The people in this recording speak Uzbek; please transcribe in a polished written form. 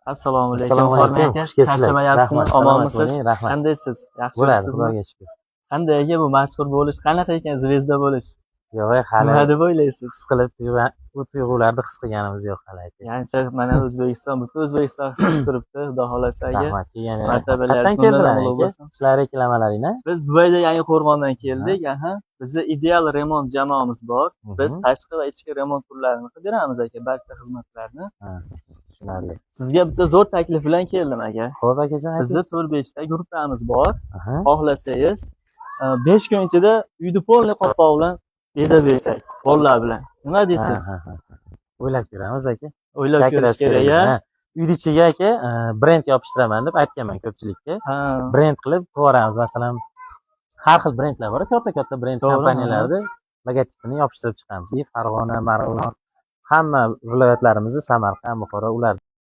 Assalomu alaykum. Assalomu alaykum, Xormay aka, xush kelibsizlar. charchamayapsizmi? Rahmat, salomat Omonmisiz? bo'ling, rahmat. Qandaysiz? Bo'ladi, Yaxshimisiz? Xudoga shukur. Qanday aka, bu mashhur bo'lish qanaqa ekan, звезда bo'lish? Yo'q, hali Nima deb o'ylaysiz? his qilib, bu tuyg'ularni his qilganimiz yo'q hali, aka. Yancha mana O'zbekiston, butun O'zbekiston his qilib turibdi, Xudo xohlasa, aka. Rahmat, kelganinglar. Martabalar Qayerdan bundan keldilar, ulug' aka? bo'lsin. Sizlar reklamalaringni? Biz Dubayda Yangi Qo'rg'ondan keldik, aha. Bizni Ideal Remont jamoamiz bor. Biz tashqi va ichki remont turlarini qilib beramiz, aka, barcha xizmatlarni. Tushunarli. Sizga bitta zo'r taklif bilan keldim, aka. Xo'p, akajon, ayting. Bizni 4-5 ta gruppamiz bor. Xohlasangiz, 5 kun ichida uyni полный qopqoq bilan bezab bersak, bolalar bilan. Nima deysiz? Ha. O'ylab ko'ramiz, aka. O'ylab ko'rish kerak, a? Ha. Uyni ichiga, aka, brend yopishtiraman deb aytganman ko'pchilikka. Brend qilib qo'yamiz, masalan, har xil brendlar bor, katta-katta brend kompaniyalarni logotipini yopishtirib chiqamiz. И Farg'ona, Marg'ilon, hamma viloyatlarimizni, Samarqand, Buxoro, ular